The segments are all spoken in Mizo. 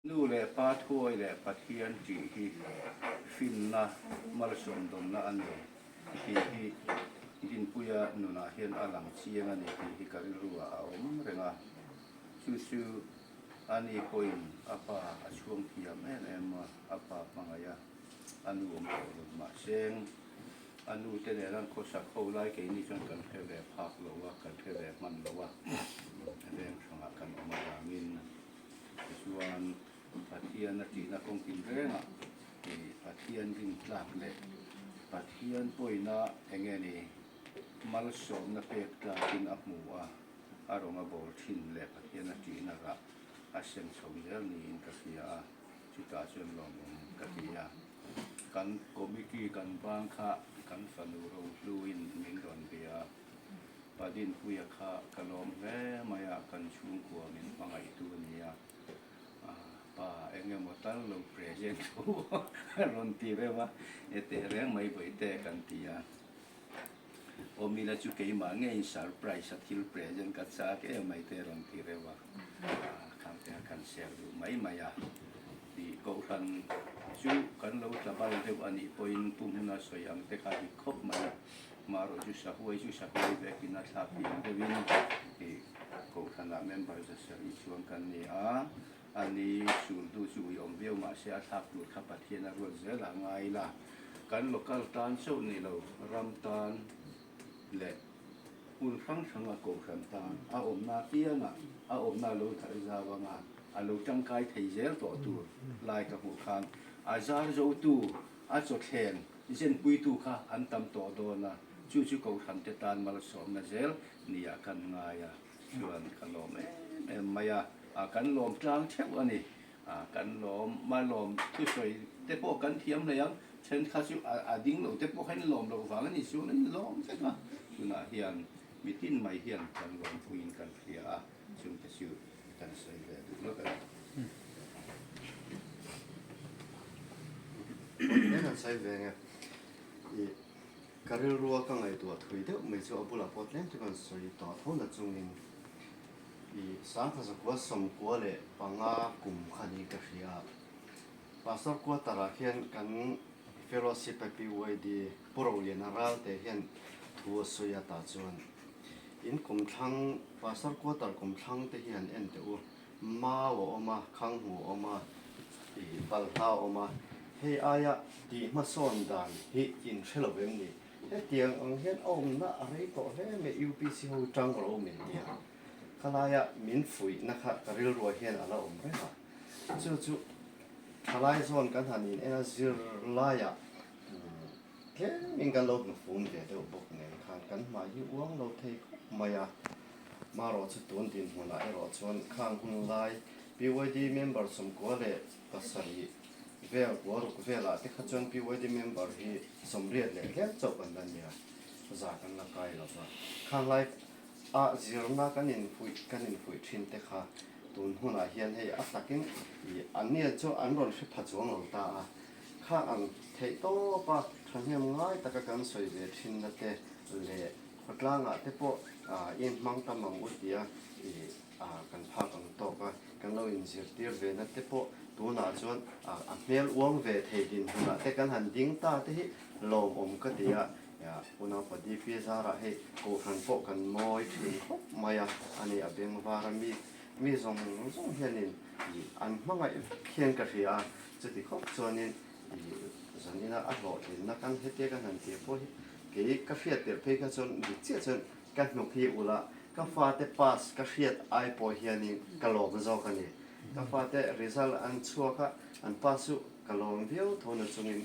Nu leh Pa thuawi leh Pathian tih hi finna malsawmdawnna a ni tih hi Dinpuia nunah hian a lang chiang a ni tih hi ka rilruah a awm reng a. Chu chu ani pawhin a pa a chhuang thiam em em a, a pa hmangaih a, a nu awm tawh lo mahse a nu te nen an khawsak ho lai keini chuan kan hre ve phak lo a, kan hre ve hman lo a, veng hrangah kan awm avangin tichuan Pathian a tihna kawng tin rengah Pathian rintlak leh Pathian pawina eng nge ni malsawmna pek tlakin a hmu a. A rawn a bawl thin leh Pathian a tihna rah a sem chho zel niin ka hria a, chutah chuan lawmawm ka ti a. Kan committee kan bang kha kan fanu Rohluin min rawn bia a, Pa Dinpuia kha ka lawm hle mai a, kan chhungkua min hmangaihtu a ni a, pa eng emaw tal lo present thu a rawn ti reuh a, e teh reng mai vawi te kan ti a. Awmila chu keimah ngeiin surprise a thil present ka chak em mai te rawn ti reuh a, khang te kha kan share duh mai mai a. Tih kohhran chu kan lo tla bal deuh a nih pawhin Pu Hmuna sawi ang te kha dik khawp mai a, marawh chu sahuai chu sahuai vekin a thlak thiam deuhin tih kohhranah member za sarih chuan kan ni a, ani sul duh chu ui awm viau mahse a thlak tur kha Pathian a ruat zel a ngai la. Kan local tan chauh ni lo, ram tan leh hmun hrang hranga kohhran tan a awmna piangah a awmna lo darh zau anga a lo tangkai thei zel tawh tur lai ka hmuh khan a zar zotu, a chawthleng zenpuitu kha an tam tawh dawn a, chu chu kohhran te tan malsawmna zel nia kan ngai a, chuan ka lawm em em mai a, kan lawm tlang theuh a ni. Kan lawm, ma lawm thusawi te pawh kan thiam hlei ang, thenkhat chu a ding lo te pawh kha in lawm loh vang a ni chuan an lawm vek a, tunah hian mitin mai hian kan lawm puiin kan hria a, chungte chu kan sawi ve duh lawk a ni. Awm an sawi ve nge? I ka rilrua ka ngaihtuah thui deuh mai chu a bulah pawh tlem chu kan sawi tawh tho na chungin I sangha zakua 95 kum kha niin ka hria a. Pastor quarter ah hian kan fellowship a PYD Pu Roliana Ralte hian thu a sawi a tah chuan in kum thlang Pastor quarter kum thlang te hian en teh u mau a awm a, khanghu a awm a, i balhla a awm a, hei aia tih hmasawn dan hi in hre lo em ni? Hetiang ang hian a awmna a rei tawh hle mai UPC ho tang rawh u min ti a, khalaia min fuihna kha ka rilruah hian a la awm reng a, chu chu thalai zawn kan han in en a zir laiah tlemin kan lo hnufum ve deuh bawk nen khan kan hmai hi uang lo thei khawp mai a, marawh chu tun dinhmunah erawh chuan khang hun lai PYD member 97 Vel kua ruk velah te kha chuan PYD member hi 80 leh hlel chauh kan la nia, za kan la kai lo va. Khang lai a zirna kan infuih kan infuih thin te kha tun hunah hian hei a takin ih an nia chu an rawn hre pha chuang lo ta a. Kha ang theih tawp a thahnem ngai taka kan sawi ve thinna te leh khawtlangah te pawh inhmang tam ang u tia ih kan phak ang tawk a, kan lo inzirtir ve na te pawh tunah chuan a hmel uang ve thei dinhmunah te kan han ding ta te hi lawmawm ka ti a, unaupa DP zarah hei kohhran pawh kan mawi thin khawp mai a, ani a beng var a mi mi zawng zawng hianin an hmangaih vek hian ka hria a, chuti khawp chuanin zanina a hlawhtlinna kan hetia kan han tih pawh hi kei ka hriat tirh phei kha chuan dik chiah chuan Ka hnuk hi ula, ka fate pass ka hriat ai pawh hianin ka lawm zawk a ni. Ka fate result an chhuak a, an pass chu ka lawm viau tho na chungin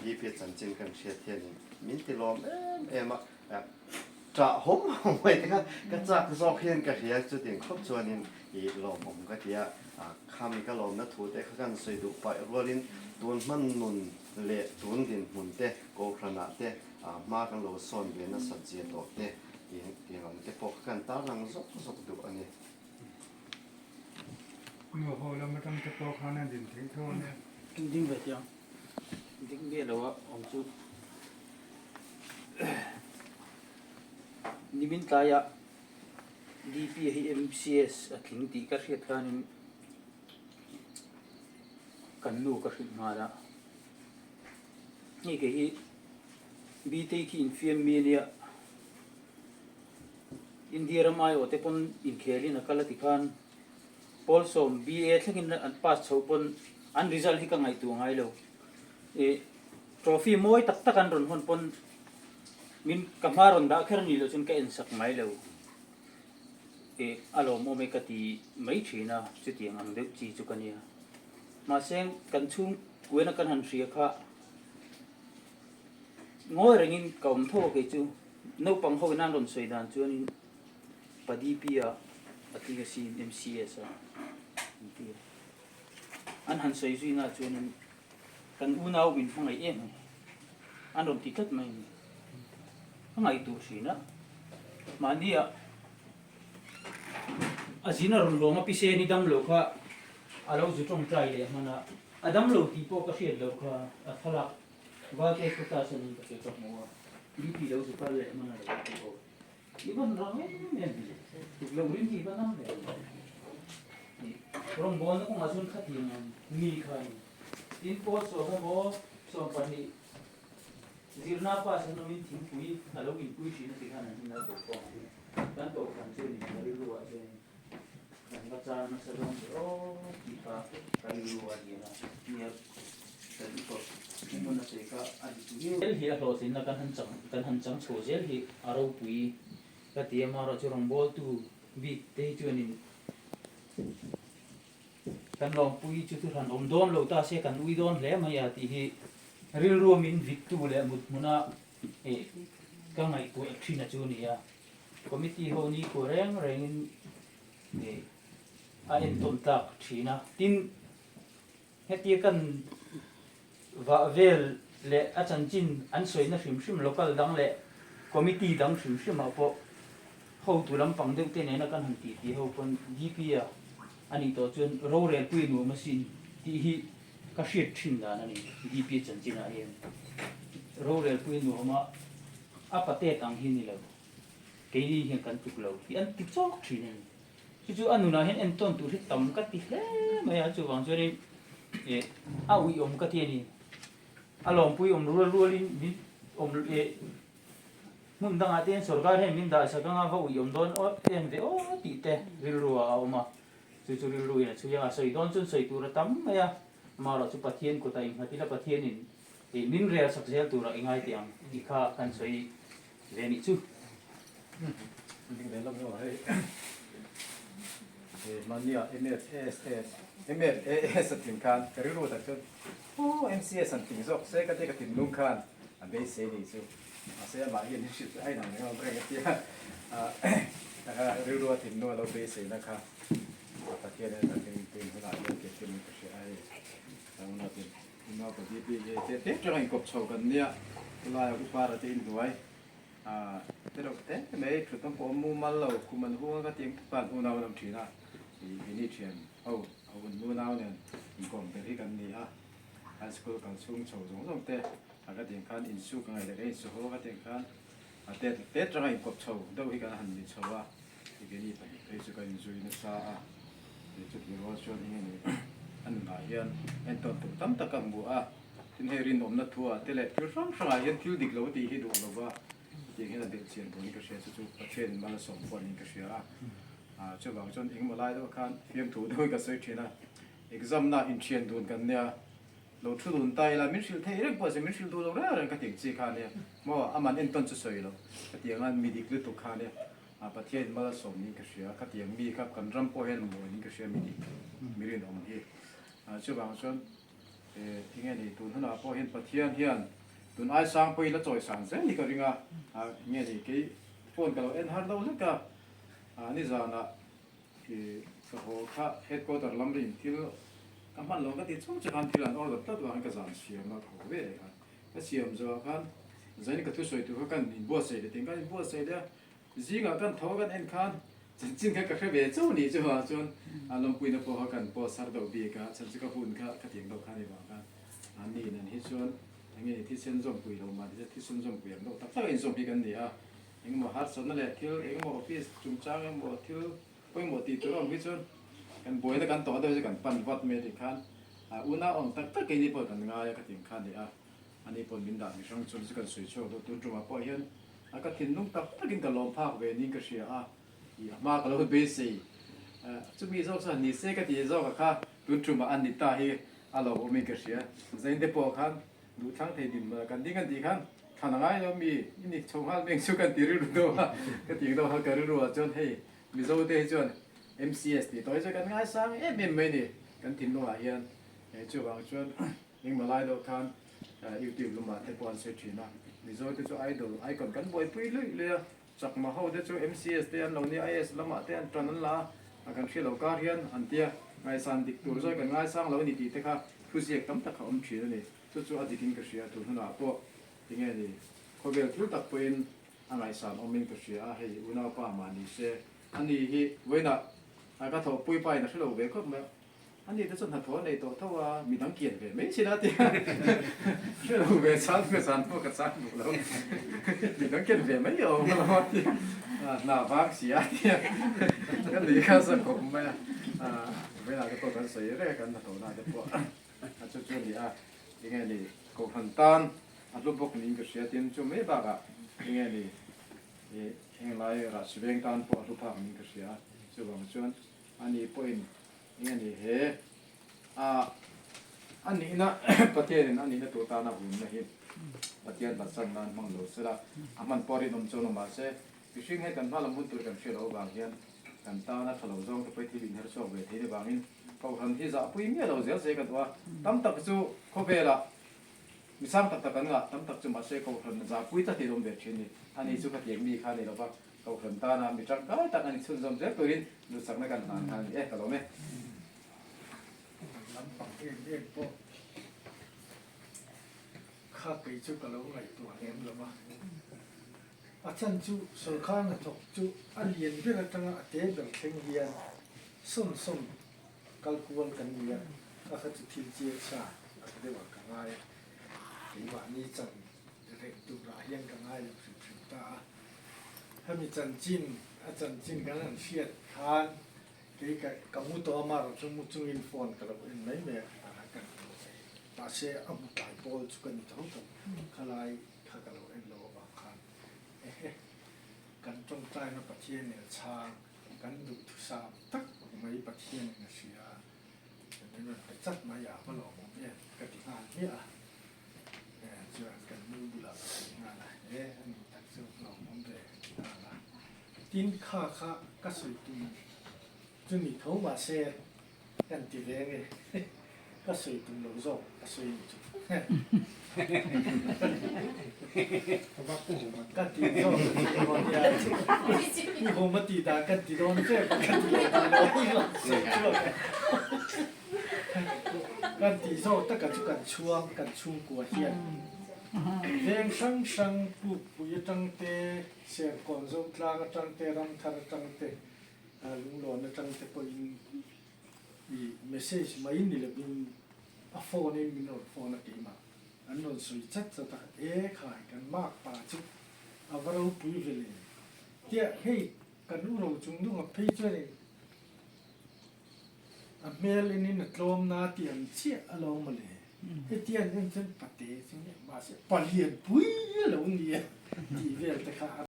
DP chanchin kan hriat hianin min ti lawm em em a, ṭah hawm hawm mai te kha ka chak zawk hian ka hria chutin khawp chuanin i lawmawm ka ti a, khami ka lawmna thu te kha kan sawi duh paih rualin tun hman nun leh tun dinhmun te kohhranah te hma kan lo sawn ve nasat zia tawh te tih ang te pawh kha kan tarlang zawk zawk duh a ni. Nu ho lam atang te pawh khan a din theih tho a nia. Ding ve tih ang. Ding miah lo a awm chu. Nimin tlaiah DP hi MCS a tling tih ka hriat khanin. Kan nu ka hrilh nghal a, hei kei hi Btei khi infiam mi ania, India ram aiawh te pawn inkhelin a kal a ti khan Pawlsawm BA thlengin an pass chho pawn an result hi ka ngaihtuah ngai lo. Ih trophy mawi tak tak an rawn hawn pawn min ka hma rawn dah kher ni loh chuan ka en sak ngai lo. Ih a lawmawm e ka ti mai thin a, chutiang ang deuh chi chu ka nia. Mahse kan chhung kuaina kan han hria kha ngawi rengin ka awm tho a kei chu. Naupang ho in an rawn sawi dan chuanin Padipi-a a tling asin MCS a an ti a. An han sawi zui na chuanin kan unau min hmangaih em a ni. An rawn ti tlat mai a ni. Ka ngaihtuah hrin a, mahnia a zin a rawn lawm a pise ni dam lo kha a lo zu tawngtai leh hman a, a dam lo tih pawh ka hriat loh kha a thlalak Valte status anin ka ka hmu a, BP lo zu kal leh hman a lo ti aw. I van rang em em hi, tuk loh ring hi i va nam ve ang. I rawngbawlna kawngah chuan khatiang ang mi kha a ni. Tin pawl 11 20 zirna pass an awmin thingpui a lo inpui thin a ti khan an hmun a ko pawh ang. Kan kohhran chu ni ka rilru ah chuan kan va char nasa dawn che aw tih kha ka rilru a lian a, nia kan i kawp hmun a sawi kha a dik viau. Zel hi a hlawhtlinna kan han chang kan han chang chho zel hi a ropui ka ti a, amaherawhchu rawngbawltu bik te hi chuanin kan lawmpui chu thuhran awm dawn lo ta se kan ui dawn hle mai a tih hi rilru min vittu leh mut hmuna ka ngaihtuah thin a chu a ni a. Committee ho ni ku reng rengin a entawn tlak thin a. Tin, hetia kan vah vel leh a chanchin an sawina hrim hrim local dang leh committee dang hrim hrimah pawh hotu lampang deuh te nena kan han tih tih ho pawn DP a a nih tawh chuan rorelpui nuam asin tih hi ka hriat thin dan a ni DP chanchinah hian rorelpui nuama a patet ang hi ni lo. Keini hian kan tuk lo tih an ti chawk thin a ni. Chu chu a nunah hian entawn tur hi tam ka ti hle mai a, chuvang chuanin eh a uiawm ka ti a ni. A lawmpui awm rual rualin min awm eh hmun dangah te hian sorkar hian min dah sak anga va uiawm dawn aw em ve aw tih te rilru ah a awm a. Chu chu rilru in a chhui a, a sawi dawn chuan sawi tur a tam mai a, amaherawh chu Pathian kutah innghat ila Pathianin eh min rel sak zel turah i ngai teh ang tih kha kan sawi Ve nih chu. Ding ve lawk zawk hei. He hmania MFASS MFAS a tling khan ka rilru tak chuan aw MCS an tling zawk se ka tia ka thinlung khan a beisei nih chu. Mahse amah hian hi hrilh a inang reng reng a tia taka rilru a thinlung a lo beiseina kha Pathian hian a tling tun hunah hian ke kim in ka hria a hei. Unau ka DP hi te te tanga inkawp chho kan nia, khawlaia upa ra te inhnuai te reuh te mai thut ang pawh a mumal lo, kum an hung a ka ti ang tawp a, an unau an awm thin a, ih keini thian ho a un unau nen inkawm ber hi kan ni a, high school kal chhung chho zawng zawng te a ka ti ang khan insu ka ngaih leh ka insu ho a ka ti ang khan a te te tanga inkawp chho deuh hi kan han ni chho a, ih keini pahnih phei chu kan inzui nasa a. Chutih rual chuan eng nge a nunah hian entawn tur tam tak a hmu a, tin hei rinawmna thuah te leh thil hrang hrangah hian thil dik lo tih hi duh lo va, hetiang hian a belh chian turin ka hria, chu chu Pathianin mal a sawm pawh niin ka hria a, chuvang chuan engemaw lai deuh khan fiamthu deuhin ka sawi thin a, exam na inthian dun kan nia, lo thu dun ta ila min hrilh theih reng pawh a si, min hrilh duh lo reng reng ka ti ang chi kha ania, maw aman entawn chu sawi lo ka ti ang a, mi dik lutuk kha ania. A Pathian in mal a sawm niin ka hria, khatiang mi kha kan ram pawh hian mawi niin ka hria mi dik mi rinawm hi. Chuvang chuan eng nge ni tun hunah pawh hian Pathian hian tun ai sang pawhin la chawi sang zel hi ka ring a, eng nge ni kei phone ka lo en har deuh hlek a, nizanah ka haw kha headquarter lam rin thil ka hman lo ka ti chung che khan thil an order tlat vangin ka zan siam a ka haw ve leh khan ka siam zawhah khan zanin ka thusawi tur kha kan inbuatsaih leh ting kan inbuatsaih leh a. Zingah kan tho kan en khan chanchin kha ka hre ve chauh ni chu ah chuan a lawmpuina pawh kha kan post har deuh bik a, chhan chu ka hun kha ka tiang deuh kha ni vang khan a ni nan hi chuan enge ni thisen zawmpui lo mah ni thisen zawmpui ang deuh tak tak a inzawm hi kan ni a, engemaw harsatna leh thil engemaw office chungchang emaw thil pawimawh tih tur a awm hi chuan kan buaina kan tawh deuh hi chu kan pan vat mai a tih khan. Unau ang tak tak keini pawh kan ngai a ka ti ang kha a ni a, ani pawh min dah mi hrang chuan chu kan sawi chhuak deuh tun tumah pawh hian ka thinlung tak takin ka lawm phak ve niin ka hria a, i a hma ka lo beisei chumi zawk chuan ni se ka tih zawk a kha tun tumah a ni ta hi a lo awmin ka hria. Zain te pawh khan duhthlang thei dim kan ding an tih khan thlan a ngai lo mi i ni chho nghal meng chu kan ti rilru deuh a, ka tih deuh a ka rilru ah chuan hei Mizo te hi chuan MCS tih tawh hi chuan kan ngaisang em em mai ni kan thinlungah hian chuvang chuan engmah lai deuh khan YouTube lamah te pawh an sawi thin a, Mizo te chu idol icon kan buaipui luih luih a, Chakma ho te chu MCS te an lo nia IAS lamah te an tan an la a, kan hria lo kar hian an tia ngaihsan dik tur zawk kan ngaisang lo a ni tih te kha thuziak tam tak a awm thin a ni. Chu chu a dikin ka hria tun hunah pawh tinge ni khawvel thil tak pawhin a ngaihsan awmin ka hria a, hei unaupa mah ni se ani hi vawiinah ka thawhpui pa in a hre lo ve khawp mai a, ani te chuan hnathawh a nei tawh tho a, mi dang kian ve mai chin a tia hre lo ve chang ka chan pawh ka chang duh lo, mi dang kian ve mai awm lo a tia hna vang si a tia ka nui kha sa khawp mai a, vawiinah te pawh kan sawi reng a kan hnathawhna te pawh a chu chu a ni a, enge ni kohhran tan a hlu bawk niin ka hria tin chu mai bakah enge ni ih henglai rahsi veng tan pawh a hlu phak niin ka hria chuvang chuan ani pawhin enge ni he a a nihna Pathianin a nihna tur tana hunna hi Pathian hlatsan nan hmang lo sela a hman pawh rinawm chuan awm mahse mihring hei kan hma lam hun tur kan hriat loh avang hian kan tana tha lo zawng te pawh hi thil inher chhuak ve theih avangin Kohhran hi zahpui miah lo zel se ka duh a, tam tak chu khawvelah mi sang tak tak an ngah, tam tak chu mahse Kohhran zahpui tlat hi an awm ve thin ni. Ani chu khatiang mi kha a ni lo va, Kohhran tana mi tangkai tak a ni chhunzawm zel turin duhsakna kan hlan kha a ni e, ka lawm e. Kan lampang em em pawh kha kei chu ka lo ngaihtuah lem lo va, a chan chu sawrkar hnathawk chu a lian ber atanga a te ber thleng hian Sawn sawn kal kual kan ni a, kha kha chu thil chiang sa ang deuh ah ka ngai a, keimahni chan reng turah hian ka ngai lo hrim hrim ta a. Hemi chanchin a chanchin kan han hriat khan kei ka ka mu tawh a, marawh chu mu chungin phone ka lo en mai mai a, ah kan mahse a hmu tlai pawl chu ka ni tho tho, khalai kha ka lo en lo avang khan ehe kan tawngtaina Pathian in a chhang. Kan duhthusam tak mai Pathian in a hria a, min rawn pe chat mai a, va lawmawm em ka ti nghal hmiah a, chuan kan nu bulah ka sawi nghal a, e a ni tak chu lawmawm ve ka ti nghal a, tin kha kha ka sawi tum chu ni tho mahse Kan ti ve nge? Ka sawi tum lo zawk ka sawi ni chu. Ka ti zawk ka ti dawn nia. Pu Homa ti dan kan ti dawn che ka ti lo ti lo sawi chhuak e. Kan ti zawk taka chu kan chhuang kan chhungkua hian veng hrang hrang Pukpui atang te, Serkawn Zotlang atang te, Ramthar atang te Lunglawn atang te pawhin i message mai ni lovin a phone in min rawn phone a keimah an rawn sawi chat chat a, e khai kan mark pa chu a va ropui ve le tia hei kan u ro chung dunga phei chuanin a hmel enin a tlawm na tih ang chiah a lo mawle hetiang en chuan pate chu mahse palian pui a lo ni a tih vel te kha a.